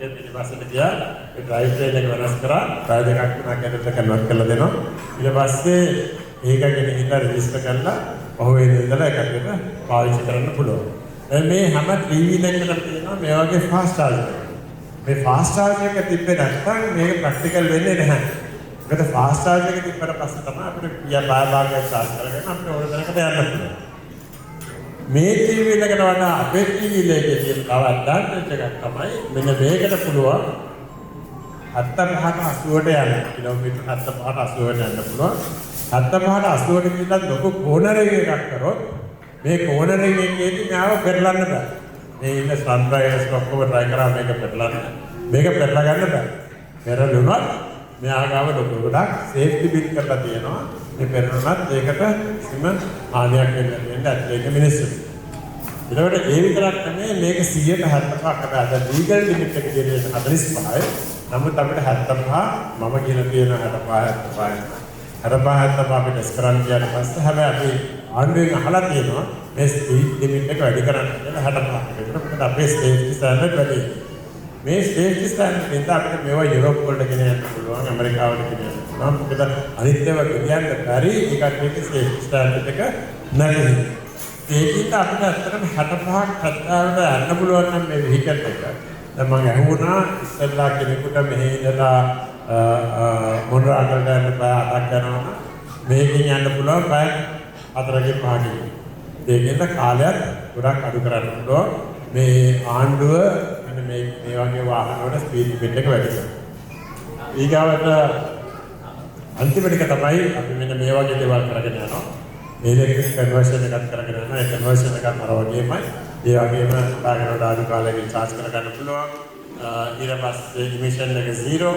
ඒ පිටිපස්සට ගියා, ඒ ඩ්‍රයිව් ට්‍රේන් එක වෙනස් කරා, පැය දෙකක් තුනක් ඇතුළත කන්වර්ට් කරලා දෙනවා. ඊට පස්සේ ඒක ගෙනහිල්ලා රෙජිස්ටර් කරලා පහුවෙන ඉඳලා එකකට පාවිච්චි කරන්න පුළුවන්. දැන් මේ හැම ත්‍රී වීල් එකකටම තියෙනවා මේ වගේ ෆාස්ට් චාර්ජර් එකක්. මේ ෆාස්ට් චාර්ජර් එක තිබ්බේ නැත්නම් මේක ප්‍රැක්ටිකල් වෙන්නේ නැහැ. මොකද ෆාස්ට් චාර්ජර් එක තිබ්බට පස්සේ තමයි අපිට පියා පැය භාගයක් චාර්ජ් කරගෙන අපිට ඕන තැනකට යන්න පුළුවන්. මේ ත්‍රී වීල් එකට වඩා අපේ ත්‍රී වීල් එකේ තියෙන තව ඇඩ්වාන්ටේජ් එකක් තමයි මෙන්න මේකට පුළුවන් 75ට 80ට යන්න. කිලෝමීටර් 75ට 80ට යන්න පුළුවන්. 75ට 80ට ගිහිල්ලා ලොකු කෝනරින් එකක් කරොත් මේ කෝනරින් එකේදී මෙයාව පෙරලන්න බෑ. මේ ඉන්න ස්ටන්ට් ඩ්‍රයිවර්ස් ඔක්කොම try කරා මේක පෙරලන්න. මේක පෙරලා ගන්න බෑ. පෙරළුණත් මෙයා ගාව ලොකු ගොඩක් සේෆ්ටි බිල් කරලා තියෙනවා. මේ පෙරළුණත් ඒකට කිසිම හානියක් වෙන්නේ නැහැ ඇතුලේ ඉන්න මිනිස්සුන්ට. එතකොට ඒ විතරක් නෙමෙයි, මේක 175ක්. හැබැයි අද ලීගල් ලිමිට් එක කියන්නේ 45යි. නමුත් අපිට 75 මම කියලා තියෙන 65 75 65 75 අපි ටෙස්ට් කරන්න ගියාට පස්සේ, හැබැයි අපි ආණ්ඩුවෙන් අහලා තියෙනවා මේ ස්පීඩ් ලිමිට් එක වැඩි කරන්න කියලා 65කට විතර. මොකද අපේ සේෆ්ටි ස්ටෑන්ඩඩ් වැඩි. මේ සේෆ්ටි ස්ටෑන්ඩඩ් හින්දා අපිට මේවා යුරෝප් වලට ගෙන යන්න පුළුවන්, ඇමරිකාවට ගෙන යන්න පුළුවන්. මොකද අනිත් ඒවා ගෙනියන්න බැරි ඒ කට්ටියගේ සේෆ්ටි ස්ටෑන්ඩඩ් එක නැති හින්දා. ඒකින්ද අපිට ඇත්තටම 65ක් 70කට යන්න පුළුවන් නම් මේ වෙහිකල් එක. දැන් මං ඇහුණා ඉස්සෙල්ලා කෙනෙකුට මෙහි ඉඳලා මොනරාගලට යන්න පැය 8ක් යනවා නම් මේකෙන් යන්න පුළුවන් පැය 4කින් 5කින්. ඒකෙන්ද කාලයත් ගොඩක් අඩු කරන්න පුළුවන්. මේ ආණ්ඩුව මෙන්න මේ මේ වගේ වාහන වල ස්පීඩ් ලිමිට් එක වැඩි කරනවා. ඊගාවට අන්තිම ටික තමයි අපි මෙන්න මේ වගේ දේවල් කරගෙන යනවා. ඉලෙක්ට්‍රික් කන්වර්ෂන් එකක් කරගෙන යනවා. ඒ කන්වර්ෂන් එකත් අර වගේමයි. ඒ වගේම පැයකට වඩා අඩු කාලයකින් චාර්ජ් කරගන්න පුළුවන්. ඊට පස්සේ ඉමිෂන් එක 0.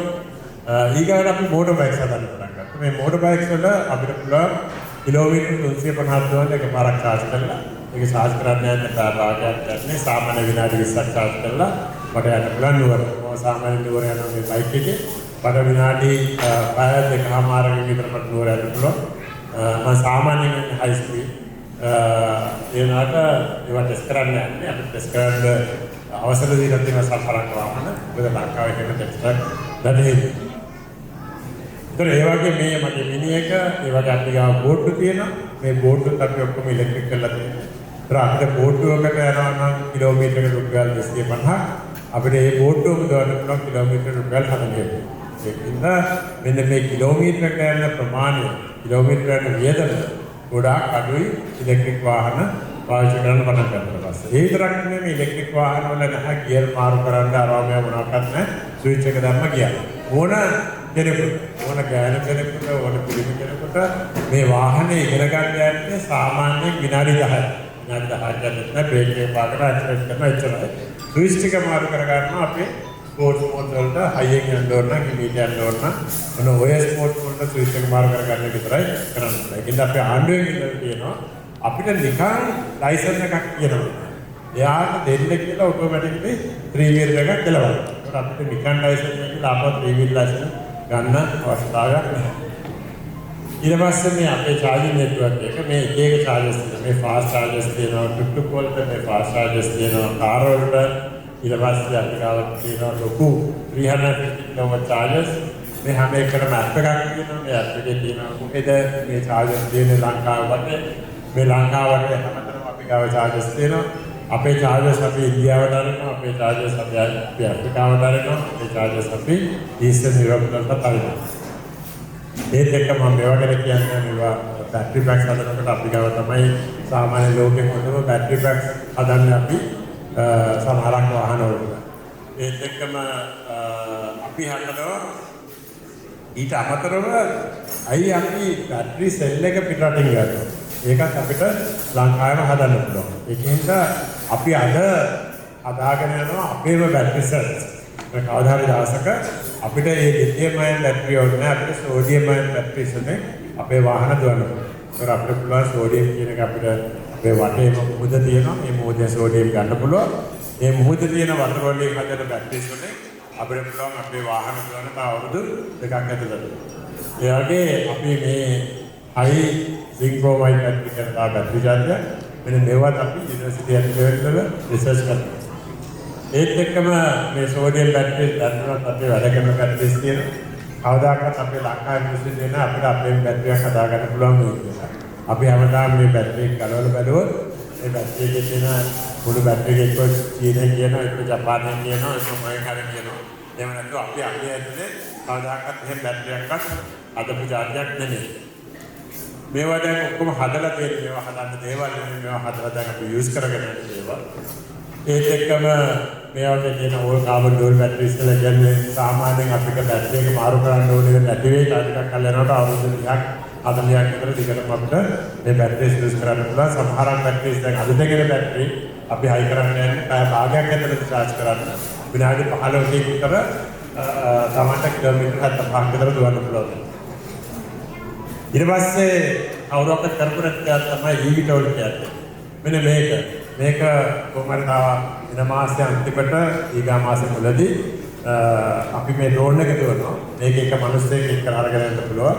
ඊගාවට අපි මෝටර් බයික්ස් හදන්න පටන් ගත්තා. මේ මෝටර් බයික්ස් වල අපිට පුළුවන් කිලෝමීටර් 350ක් දුවන්න එකපාරක් චාර්ජ් කරලා. ඒක චාර්ජ් කරන්න යන්න පැය භාගයක් යන්නේ. සාමාන්‍ය විනාඩි 20ක් චාර්ජ් කරලා මට යන්න පුළුවන් නුවර. මම සාමාන්‍ය නුවර යනවා මේ බයික් එකේ. මට විනාඩි පැය දෙකමාරකින් විතර මට නුවර යන්න පුළුවන්. මම සාමාන්‍යයෙන් යන්නේ හයි ස්පීඩ්. ඒ වුණාට ඒවා ටෙස්ට් කරන්න යන්නේ. අපිට ටෙස්ට් කරන්න අවසර දීලා තියෙන සමහරක් වාහන. මොකද ලංකාවේ එහෙම ටෙස්ට් එකක් නැති හින්දා. ඒතර ඒ වගේ මේ මගේ මිනි එක, ඒ වගේ අපි ගාව බෝට්ටු තියෙනවා. මේ බෝට්ටුත් අපි ඔක්කොම ඉලෙක්ට්‍රික් කරලා තියෙනවා. ඒතර අපිට බෝට්ටුවකට යනවා නම් කිලෝමීටරයකට රුපියල් 250ක්. අපිට මේ බෝට්ටුවම දුවන්න පුළුවන් කිලෝමීටර රුපියල් 40ක්. ඒකින්ද මෙන්න මේ කිලෝමීටරකට යන ප්‍රමාණය, කිලෝමීටර යන වියදම ගොඩාක් අඩුයි ඉලෙක්ට්‍රික් වාහන පාවිච්චි කරන්න පටන් ගත්තට පස්සේ. ඒ විතරක් නෙමෙයි, ඉලෙක්ට්‍රික් වාහන වල නැහැ ගියර් මාරු කරන්න අරවා මේවා මොනවාක්වත් නැහැ. ස්විච් එක දැම්ම ගියා. ඕන කෙනෙකුට, ඕන ගෑනු කෙනෙකුට, ඕන පිරිමි කෙනෙකුට මේ වාහනේ ඉගෙන ගන්න යන්නේ සාමාන්‍යයෙන් විනාඩි 10යි. විනාඩි 10ක් යන්නේ නැහැ. බ්‍රේක් එක පාකට ඇක්සලරේට් කරනවා එච්චරයි. ස්විච් ටික මාරු කර ගන්නවා අපේ ස්පෝර්ට්ස් මෝඩ් වලට හයියෙන් යන්න ඕන නම්, හිමීට යන්න ඕන නම්, ඔන්න ඔය ස්පෝර්ට්ස් වලට ස්විච් එක මාරු කරගන්න විතරයි කරන්න. ඒකින්ද අපේ ආණ්ඩුවෙන් ඉල්ලලා තියෙනවා අපිට නිකන් ලයිසන් එකක් කියනවා. එයාට දෙන්න කියලා ඔටෝමැටික්ලි ත්‍රී වීල් එකක් එලවන්න. ඒකට අපිට නිකන් ලයිසන් එක කියලා ආපහු ත්‍රී වීල් ලයිසන් ගන්න අවශ්‍යතාවයක් නැහැ. ඊට පස්සේ මේ අපේ චාර්ජින් නෙට්වර්ක් එක, මේ එක එක චාර්ජර්ස් තියෙනවා. මේ ෆාස්ට් චාර්ජර්ස් තියෙනවා ටුක් ටුක් වලට, මේ ෆාස්ට් චාර්ජර්ස් තියෙනවා කාර් වලට. ඊට පස්සේ අපි ගාව තියෙනවා ලොකු 350 කිලෝවොට් චාර්ජර්ස්. මේ හැම එකකටම ඇප් එකක් තියෙනවා. මේ ඇප් එකේ තියෙනවා කොහෙද මේ චාර්ජර්ස් තියෙන්නේ ලංකාව වටේ. මේ ලංකාව වටේ හැමතැනම අපි ගාව චාර්ජර්ස් තියෙනවා. අපේ චාර්ජර්ස් අපි ඉන්දියාවට අරනවා, අපේ චාර්ජර්ස් අපි අපි ඇෆ්‍රිකාවට අරනවා, අපේ චාර්ජර්ස් අපි ඊස්ටර්න් යුරෝප් වලටත් අරනවා. ඒත් එක්ක මම මේවා ගැන කියන්නේ, මේවා බැටරි පැක්ස් හදනකොට අපි ගාව තමයි සාමාන්‍ය ලෝකෙ හොඳම බැටරි පැක්ස් හදන්නේ අපි සමහරක් වාහන වලට. ඒත් එක්කම අපි හදනවා. ඊට අමතරව ඇයි අපි බැටරි සෙල් එක පිටරටින් ගන්නවා? ඒකත් අපිට ලංකාවෙම හදන්න පුළුවන්. ඒකින්ද අපි අද හදාගෙන යනවා අපේම බැටරි සෙල්ස්. ඒ කවදා හරි දවසක අපිට මේ ලිතියම් අයන් බැටරි ඕනේ නැහැ. අපිට සෝඩියම් අයන් බැටරිස් වලින් අපේ වාහන දුවන්න පුළුවන්. ඒතර අපිට පුළුවන් සෝඩියම් කියන එක, අපිට අපේ වටේම මුහුද තියෙනවා. මේ මුහුදේ සෝඩියම් ගන්න පුළුවන්. මේ මුහුදේ තියෙන වතුර වලින් හදන බැටරිස් වලින් අපිට පුළුවන් අපේ වාහන දුවන්න තව අවුරුදු 2ක් ඇතුළත. ඒ වගේ අපි මේ හයි සින්ක් බ්‍රෝමයිඩ් බැටරි කියන තව බැටරි ජාතියක්, මෙන්න මේවත් අපි යුනිවර්සිටි ලෙවල් වල රිසර්ච් කරනවා. ඒත් එක්කම මේ සෝඩියම් බැටරි දැනටමත් අපේ වැඩ කරන බැටරිස් තියෙනවා. කවදාකවත් අපේ ලංකාවේ මිනිස්සු දෙන අපිට අපේ බැටරියක් හදාගන්න පුළුවන් වෙයි කියලා. අපි හැමදාම මේ බැටරි එක ගලවලා බැලුවොත් මේ බැටරි එකේ තියෙන මුළු බැටරි එක එක්ක චීනෙන් කියනවා, එක්ක ජපානයෙන් කියනවා, එක්ක මොකෙන් හරි කියනවා. එහෙම නැතුව අපි අපේ ඇතුලේ කවදාකවත් එහෙම බැටරියක්වත් හදපු ජාතියක් නෙමෙයි. මේවා දැන් ඔක්කොම හදලා තියෙන, මේවා හදන්න දේවල් නෙමෙයි, මේවා හදලා දැන් අපි යූස් කරගෙන යන දේවල්. ඒත් එක්කම මේ වගේ තියෙන ඕල් කාබන් ඩුවල් බැටරිස් කියලා කියන්නේ සාමාන්‍යයෙන් අපිට බැටරි එක මාරු කරන්න ඕනේ නැති වෙයි. තව ටිකක් කල් යනකොට අවුරුදු 30ක් 40ක් විතර දිගටම අපිට මේ බැටරිස් යූස් කරන්න පුළුවන්. සමහරක් බැටරිස් දැන් අලුතෙන් එන බැටරි අපි හයි කරන්න යන්නේ පැය භාගයක් ඇතුළත චාර්ජ් කරන්න. විනාඩි 15කින් විතර තමන්ට කිලෝමීටර් 75ක් විතර දුවන්න පුළුවන්. ඊට පස්සේ කවුරක්වත් කරපු නැති දෙයක් තමයි eVTOL කියන්නේ. මෙන්න මේක. මේක කොහොම හරි තව එන මාසේ අන්තිමට ඊගා මාසේ මුලදී අපි මේ ඩ්‍රෝන් එක දුවනවා. මේක එක මිනිස්සෙක් එක්ක අරගෙන යන්න පුළුවන්.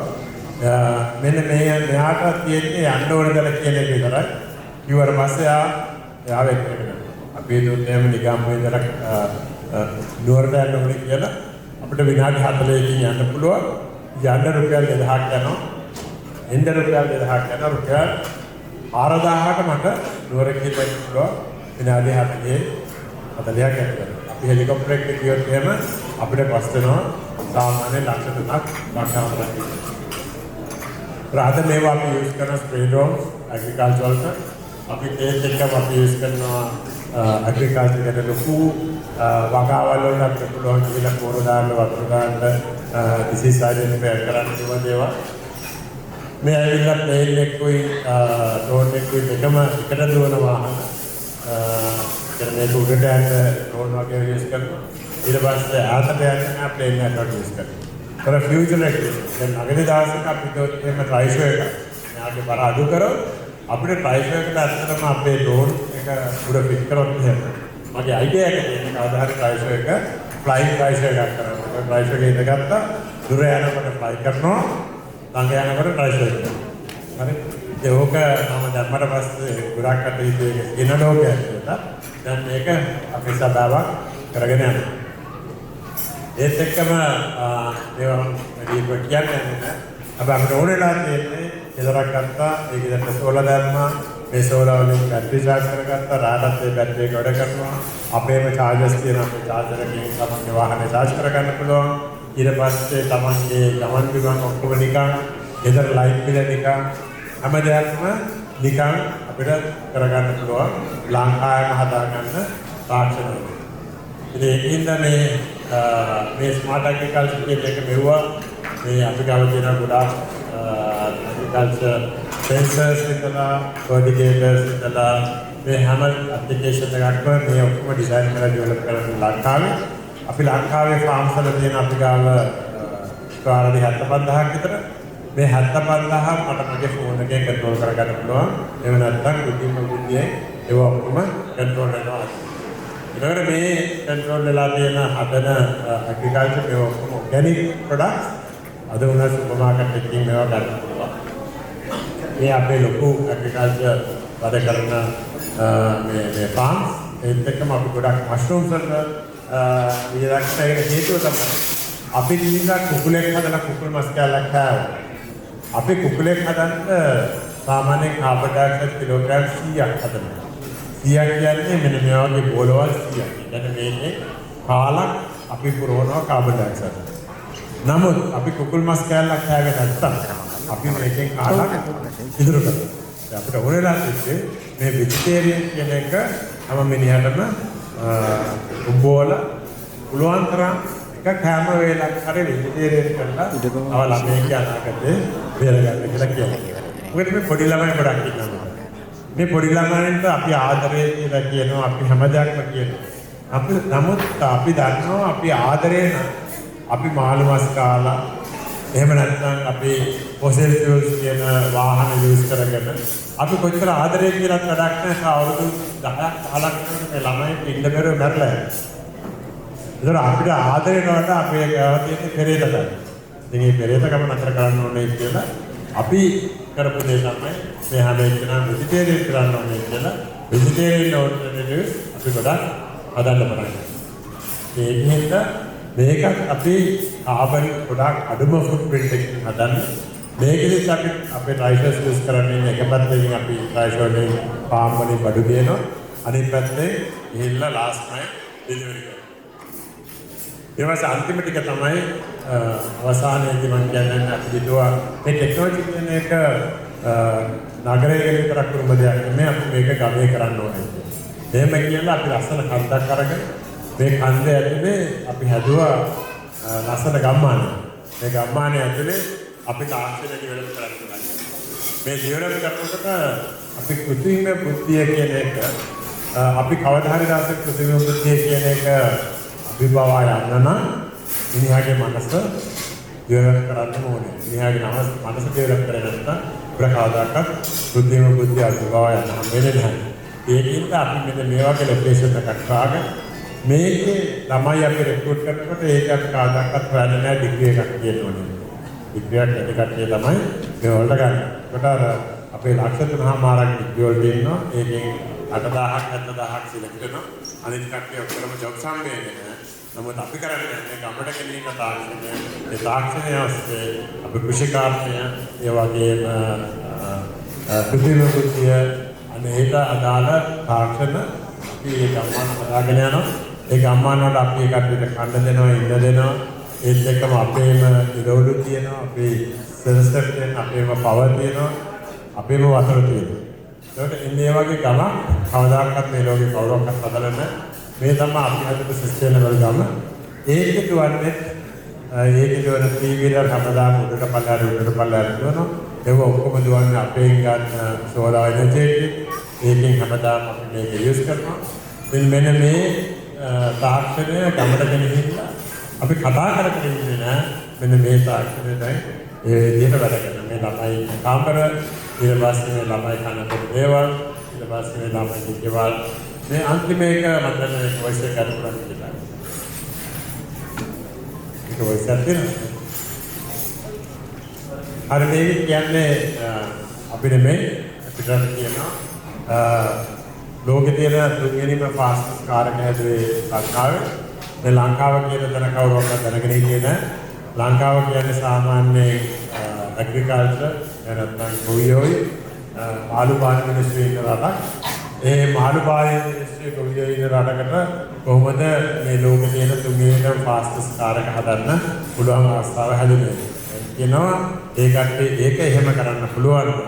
මෙන්න මේ මෙයාට තියෙන්නේ යන්න ඕන දල කියන එක විතරයි. කිව්වට පස්සේ එයාව එක්කගෙන යනවා. අපි දුන්නේ එහෙම නිකම්ම ඉඳලා නුවරට යන්න ඕනේ කියලා අපිට විනාඩි 40කින් යන්න පුළුවන්. යන්න රුපියල් 2000ක් යනවා. එන්න රුපියල් 2000ක් යනවා. රුපියල් 4000ට මට නුවර ගිහින් එන්න පුළුවන් විනාඩි 40ක් ඇතුළත. අපි හෙලිකොප්ටර් එකක ගියොත් එහෙම අපිට කොස්ට් වෙනවා සාමාන්‍ය ලක්ෂ 3ක් ලක්ෂ 4ක් විතර. අද මේවා අපි යූස් කරන ස්ප්‍රේ ඩ්‍රෝන්ස් ඇග්‍රිකල්චර් වලට. අපි ඒත් එක්කම අපි යූස් කරනවා ඇග්‍රිකල්චර් ගැන ලොකු වගාවල් වලට අපිට පුළුවන් ගිහිල්ලා පොර දාන්න, වතුර දාන්න, ඩිසීස් අයිඩෙන්ටිෆයි කරන්න පුළුවන් දේවල්. මේ ඇවිල්ලා ප්ලේන් එකකුයි ඩ්‍රෝන් එකකුයි දෙකම එකට දුවන වාහන. කියන්නේ මේක උඩට යන්න ඩ්‍රෝන් වගේ යූස් කරනවා. ඊට පස්සේ ඈතට යන්න ප්ලේන් එකක් යූස් කරනවා. තර ෆියුචර් එකේ දැන් ළඟදී දවසක අපි හිතුවොත් එහෙම ට්‍රයිෂෝ එක මෙයාගේ බර අඩු කරොත් අපිට ට්‍රයිෂෝ එකට ඇත්තටම අපේ ඩ්‍රෝන් එක උඩ ෆිට කරොත් එහෙම මගේ අයිඩියා එක තියෙන්නේ කවදා හරි ට්‍රයිෂෝ එක ෆ්ලයින් ට්‍රයිෂෝ එකක් කරන්න. ට්‍රයිෂෝ එකේ ඉඳගත්තා, දුර යනකොට ෆ්ලයි කරනවා, ළඟ යනකොට ට්‍රයිෂෝ එක. හරි. ඉතින් ඕක මම දැම්මට පස්සේ ගොඩක් කට්ටිය හිතුවේ ඒක සිහින ලෝකයක් කියලා. දැන් මේක අපේ සභාවක් කරගෙන යනවා. ඒත් එක්කම මේවා මම වැඩිපුර කියන්න යන්නේ නැහැ. අපි අපිට ඕන වෙලා තියෙන්නේ ගෙදරක් ගත්තා, ඒ ගෙදරට සෝලා දැම්මා, මේ සෝලා වලින් බැටරි චාර්ජ් කරගත්තා, රාටත් ඒ බැටරි එක වැඩ කරනවා. අපේම චාර්ජර්ස් තියෙනවා, අපේ චාර්ජර් එකකින් තමන්ගේ වාහනේ චාර්ජ් කරගන්න පුළුවන්. ඊට පස්සේ තමන්ගේ ගමන් බිමන් ඔක්කොම නිකන්, ගෙදර ලයිට් බිල නිකන්, හැම දෙයක්ම නිකන් අපිට කරගන්න පුළුවන් ලංකාවෙම හදාගන්න තාක්ෂණය. ඉතින් ඒකින්ද මේ මේ ස්මාර්ට් ඇග්‍රිකල්චර් කියන එක මෙව්වා මේ අපි ගාව තියෙන ගොඩාක් ඇග්‍රිකල්චර් සෙන්සර්ස් ඉඳලා ෆර්ටිගේටර්ස් ඉඳලා මේ හැම ඇප්ලිකේෂන් එකක්ම මේ ඔක්කොම ඩිසයින් කරලා ඩෙවලොප් කරලා ලංකාවේ. අපි ලංකාවේ ෆාම්ස් වල තියෙන අපි ගාව ස්ක්වයර් අඩි 75,000ක් විතර. මේ 75,000 මට මගේ ෆෝන් එකෙන් කන්ට්‍රෝල් කරගන්න පුළුවන්. එහෙම නැත්නම් බුද්ධිම බුද්ධියෙන් ඒවා ඔක්කොම කන්ට්‍රෝල් වෙනවා. ඊළඟට මේ කන්ට්‍රෝල් වෙලා තියෙන හදන ඇග්‍රිකල්චර් මේවා ඔක්කොම ඔර්ගැනික් ප්‍රොඩක්ට්ස්. අද වුණා සුපර් මාකට් එකකින් මේවා ගන්න පුළුවන්. මේ අපේ ලොකු ඇග්‍රිකල්චර් වැඩ කරන මේ මේ ෆාම්ස්. ඒත් එක්කම අපි ගොඩක් මෂ්රූම්ස් වලට විදක්ෂ. ඒකට හේතුව තමයි අපි ගිහිල්ලා කුකුලෙක් හදලා කුකුල් මස් කෑල්ලක් කෑවා. අපි කුකුලෙක් හදන්න සාමාන්‍යයෙන් කාබන් ඩයොක්සයිඩ් කිලෝග්‍රෑම් 100ක් හදනවා. 100ක් කියන්නේ මෙන්න මේ වගේ බෝලවල් 100ක්. ඒ කියන්නේ මේකේ කාලක් අපි පුරවනවා කාබන් ඩයොක්සයිඩ්. නමුත් අපි කුකුල් මස් කෑල්ලක් කෑවේ නැත්තම් අපි මේකෙන් කාලක් ඉදිරි කරනවා. දැන් අපිට ඕන වෙලා තිබ්බේ මේ වෙජිටේරියන් කියන එක හැම මිනිහටම උබ්බෝල පුළුවන් තරම් එක කෑම වේලක් හරි වෙජිටේරියන් කරලා තව ළමයෙක්ගේ අනාගතේ බේරගන්න කියලා කියනවා. මොකද මේ පොඩි ළමයි ගොඩක් ඉන්නවා. මේ පොඩි ළමයින්ට අපි ආදරේ කියලා කියනවා, අපි හැම දෙයක්ම කියනවා. අපි නමුත් අපි දන්නවා අපි ආදරේ නම් අපි මාළු මස් කාලා, එහෙම නැත්නම් අපි ෆොසිල් ෆියුල්ස් කියන වාහන යූස් කරගෙන අපි කොච්චර ආදරේ කියලාත් වැඩක් නැහැ. තව අවුරුදු 10ක් 15ක් යනකොට මේ ළමයින්ට ඉන්න බැරුව මැරලා යනවා. ඒතර අපිට ආදරේ වඩා අපේ ගාව තියෙන පෙරේතකම. ඉතින් මේ පෙරේතකම නතර කරන්න ඕනේ කියලා අපි කරපු දේ තමයි මේ හැම එක්කෙනාම වෙජිටේරියන් කරන්න ඕනේ කියලා වෙජිටේරියන් ඕල්ටර්නටිව්ස් අපි ගොඩක් හදන්න පටන් ගත්තා. ඒකින්ද මේකත් අපි කාබන් ගොඩාක් අඩුම ෆුට්ප්‍රින්ට් එකකින් හදන්නේ. මේකෙදිත් අපි අපේ ට්‍රයිෂර්ස් යූස් කරන්නේ එක පැත්තකින් අපි ට්‍රයිෂර් වලින් ෆාම් වලින් බඩු ගේනවා. අනිත් පැත්තෙන් ගිහිල්ලා ලාස්ට් මයිල් ඩෙලිවරි කරනවා. ඊට පස්සේ අන්තිම ටික තමයි අවසානයේදී මම කියන්නේ, අපි හිතුවා මේ ටෙක්නොලොජි කියන එක නගරයක විතරක් උරුම දෙයක් නෙමෙයි, අපි මේක ගමේ කරන්න ඕනේ කියලා. එහෙම කියලා අපි ලස්සන කන්දක් අරගෙන මේ කන්ද ඇතුලේ අපි හැදුවා ලස්සන ගම්මානයක්. මේ ගම්මානය ඇතුලේ අපි තාක්ෂණ ඩෙවලොප් කරන්න ගත්තා. මේ ඩෙවලොප් කරනකොට අපි කෘත්‍රිම බුද්ධිය කියන එක, අපි කවදා හරි දවසක කෘත්‍රිම බුද්ධිය කියන එක අභිබවා යන්න නම් මිනිහාගේ මනස ඩෙවලොප් කරන්න ඕනේ. මිනිහාගේ මනස ඩෙවලොප් කරේ නැත්නම් අපිට කවදාකවත් කෘත්‍රිම බුද්ධිය අභිබවා යන්න හම්බෙන්නේ නැහැ. ඒකින්ද අපි මෙන්න මේ වගේ ලොකේෂන් එකක් හොයාගෙන මේකේ ළමයි අපි රෙක්‍රූට් කරනකොට ඒක අපි කවදාකවත් හොයන්නේ නැහැ ඩිග්‍රී එකක් තියෙන්න ඕනේ. ඩිග්‍රී එකක් නැති කට්ටිය තමයි මේ වලට ගන්න. ඒකට අර අපේ ලක්ෂ 3.5ක් ඩිග්‍රී වලට ඉන්නවා. ඒකෙන් 8000ක් 70000ක් සිලෙක්ට් වෙනවා. අනිත් කට්ටිය ඔක්කොම ජොබ්ස් හම්බෙන්නේ නැහැ. නමුත් අපි කරන්නේ මේ ගමට ගෙනියන තාක්ෂණය, ඒ තාක්ෂණය ඔස්සේ අපි කෘෂිකාර්මය, ඒ වගේම කෘත්‍රිම බුද්ධිය, අන්න ඒට අදාළ තාක්ෂණ අපි ඒ ගම්මාන හදාගෙන යනවා. ඒ ගම්මාන වල අපි ඒ කට්ටියට කන්න දෙනවා, ඉන්න දෙනවා. ඒත් එක්කම අපේම ඉරවලු තියෙනවා, අපේ සෙන්සර් තියෙනවා, අපේම පවර් තියෙනවා, අපේම වතුර තියෙනවා. ඒකට එන්නේ මේ වගේ ගමක් කවදාකවත් මේ ලෝකේ කවුරක්වත් හදලා නැහැ. මේ තමයි අපි හදපු සස්ටේනබල් ගම. ඒකේ දුවන්නේ, ඒකේ දුවන ත්‍රී වීලර් හැමදාම උඩට පල්ලෙහාට උඩට පල්ලෙහාට දුවනවා. ඒව ඔක්කොම දුවන්නේ අපෙන් ගන්න සෝලාර් එනර්ජි එකෙන්. ඒකෙන් හැමදාම අපි මේක යූස් කරනවා. ඉතින් මෙන්න මේ තාක්ෂණය ගමට ගෙනහිල්ලා අපි කතා කර කර ඉන්නේ නෑ. මෙන්න මේ තාක්ෂණය දැන් ඒ විදිහට වැඩ කරනවා. මේ ළමයි ඉන්න කාමර, ඊට පස්සේ මේ ළමයි කන බොන දේවල්, ඊට පස්සේ මේ ළමයි ගෙවල්, මේ අන්තිම එක මම දන්නේ මේක වොයිස් එක ගන්න පුළුවන් කියලා. ඒක වොයිස් එකක් තියෙනවා. හරි, මේක කියන්නේ අපි නෙමෙයි, අපිට කියනවා ලෝකේ තියෙන තුන්වෙනිම ෆාස්ටස්ට් කාර් එක හැදුවේ ලංකාවේ. මේ ලංකාව කියන තැන කවුරක්වත් දැනගෙන හිටියේ නෑ. ලංකාව කියන්නේ සාමාන්‍යයෙන් ඇග්‍රිකල්චර් එහෙම නැත්නම් ගොවියෝයි මාළු පාන මිනිස්සු ඉන්න රටක්. ඒ මාළු පාන මිනිස්සු ගොවියෝ ඉන්න රටකට කොහොමද මේ ලෝකේ තියෙන තුන්වෙනිම ෆාස්ටස්ට් කාර් එක හදන්න පුළුවන් අවස්ථාව හැදුනේ? කියනවා ඒ කට්ටිය ඒක එහෙම කරන්න පුළුවන් නම්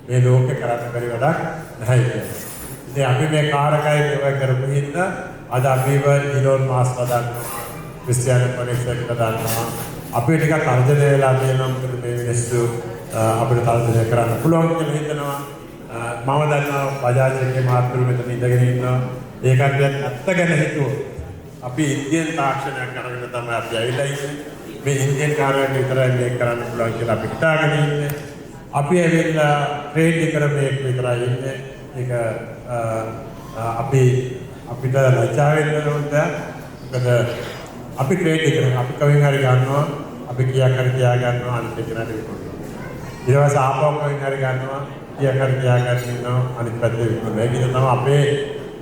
මේ ලෝකේ කරන්න බැරි වැඩක් නැහැ කියලා. ඉතින් අපි මේ කාර් එකයි මේවා කරපු හින්දා අද අපිව ඊලොන් මස්ක් දන්නවා, ක්‍රිස්තියානෝ කොනෙක්ෂන් එක දන්නවා. අපි ටිකක් තර්ජනය වෙලා තියෙනවා, මොකද මේ මිනිස්සු අපිට තර්ජනය කරන්න පුළුවන් කියලා හිතනවා. මම දන්නවා බජාජ් එකේ මහත්තුරු මෙතන ඉඳගෙන ඉන්නවා. ඒ කට්ටියත් ඇත්ත ගැන හිතුවොත් අපි ඉන්දියන් තාක්ෂණයක් අරගෙන තමයි අපි ඇවිල්ලා ඉන්නේ. මේ ඉන්දියන් කාර් එක විතරයි මේක කරන්න පුළුවන් කියලා අපි හිතාගෙන ඉන්නේ. අපි ඇවිල්ලා ට්‍රේඩ් ඉකොනොමි එක විතරයි ඉන්නේ. ඒක අපි අපිට ලැජ්ජා වෙන්න ඕන දෙයක්. මොකද අපි ට්‍රේඩ් ඉකොනොමි අපි කවින් හරි ගන්නවා, අපි කීයක් හරතියා ගන්නවා, අනිත් එක්කෙනාට විකුණනවා. ඊට පස්සේ ආපහු කවින් හරි ගන්නවා, කීයක් හරි තියාගන්න ඉන්නවා, අනිත් පැත්තේ විකුණනවා. ඒක තමයි අපේ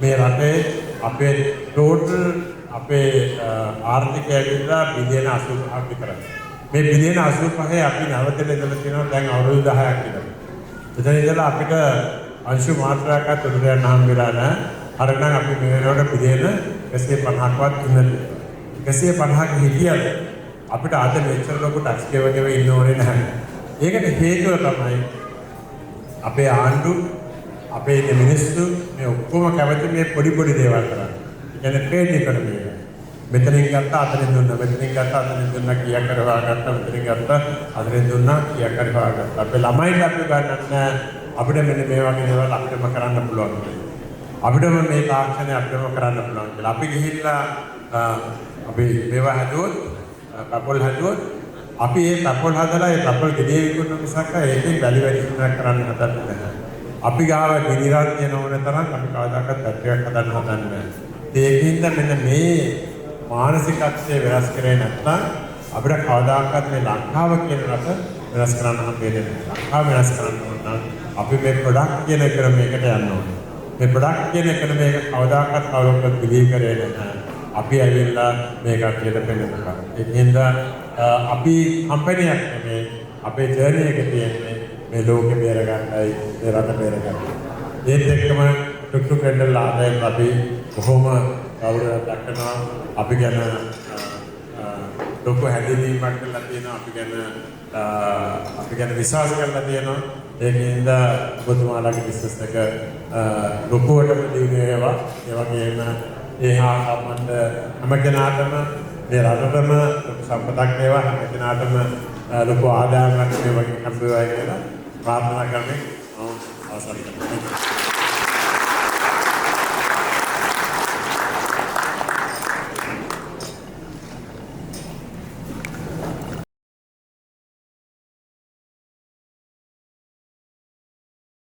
මේ රටේ අපේ ටෝටල් අපේ ආර්ථිකය ඇවිල්ලා බිලියන 85ක් විතරයි. මේ බිලියන 85 අපි නැවතලා ඉඳලා තියෙනවා දැන් අවුරුදු 10ක් විතර. එතන ඉඳලා අපිට අංශු මාත්‍රාවක්වත් උඩට යන්න හම් වෙලා නැහැ. අර නම් අපි මේ වෙනකොට බිලියන 150ක්වත් ඉන්න තියෙනවා. 150ක හිටියද අපිට අද මෙච්චර ලොකු ටැක්ස් ගෙව ගෙව ඉන්න ඕනේ නැහැ. ඒකට හේතුව තමයි අපේ ආණ්ඩු, අපේ ඉන්න මිනිස්සු මේ ඔක්කොම කැමති මේ පොඩි පොඩි දේවල් කරන්න. ඒ කියන්නේ ට්‍රේඩ් ඉකොනොමි එක. මෙතනින් ගත්තා අතනින් දුන්නා, මෙතනින් ගත්තා අතනින් දුන්නා, කීයක් හරි හොයාගත්තා, මෙතනින් ගත්තා අතනින් දුන්නා, කීයක් හරි හොයාගත්තා. අපේ ළමයින්ට අපි ගන්නන්නේ අපිට මෙන්න මේ වගේ දේවල් අපිටම කරන්න පුළුවන් කියලා. අපිටම මේ තාක්ෂණය අපිටම කරන්න පුළුවන් කියලා. අපි ගිහිල්ලා අපි මේවා හැදුවොත්, පපොල් හැදුවොත්, අපි ඒ පපොල් හදලා ඒ පපොල් ගෙඩිය විකුණන මිසක් ඒකෙන් වැලි වැඩි කරන්න හදන්නේ නැහැ. අපි ගාව ගිනිරන් තියෙන ඕන තරම් අපි කවදාකවත් බැටරියක් හදන්න හදන්නේ නැහැ. ඒකින්ද මෙන්න මේ මානසිකත්වය වෙනස් කරේ නැත්නම් අපිට කවදාකවත් මේ ලංකාව කියන රට වෙනස් කරන්න හම්බ වෙන්නේ නැහැ. ලංකාව වෙනස් කරන්න ඕන නම් අපි මේ ප්‍රොඩක්ට් කියන ක්‍රමයකට යන්න ඕනේ. මේ ප්‍රොඩක්ට් කියන ක්‍රමයක කවදාකවත් කවුරක්වත් බිලීව් කරේ නැහැ. අපි ඇවිල්ලා මේ කට්ටියට පෙන්නනවා. ඒකින්ද අපි කම්පැනියක් නෙමෙයි, අපේ ජර්නි එක තියෙන්නේ මේ ලෝකෙ බේර ගන්නයි, මේ රට බේර ගන්නයි. ඒත් එක්කම ටුක් ටුක් රෙන්ටල් ආදායම් අපි බොහොම ගෞරවයක් දක්වනවා. අපි ගැන ලොකු හැඳින්වීමක් කරලා තියෙනවා. අපි ගැන විශ්වාස කරලා තියෙනවා. ඒකින්ද ඔබතුමාලාගේ බිස්නස් එක ලොකුවටම දියුණු වේවා. ඒ වගේම ඒ හා සම්බන්ධ හැම කෙනාටම මේ රටටම ලොකු සම්පතක් වේවා, හැම කෙනාටම ලොකු ආදායමක් මේ වගේ හම්බ වේවා කියලා ප්‍රාර්ථනා කරමින් මම අවසන් කරනවා.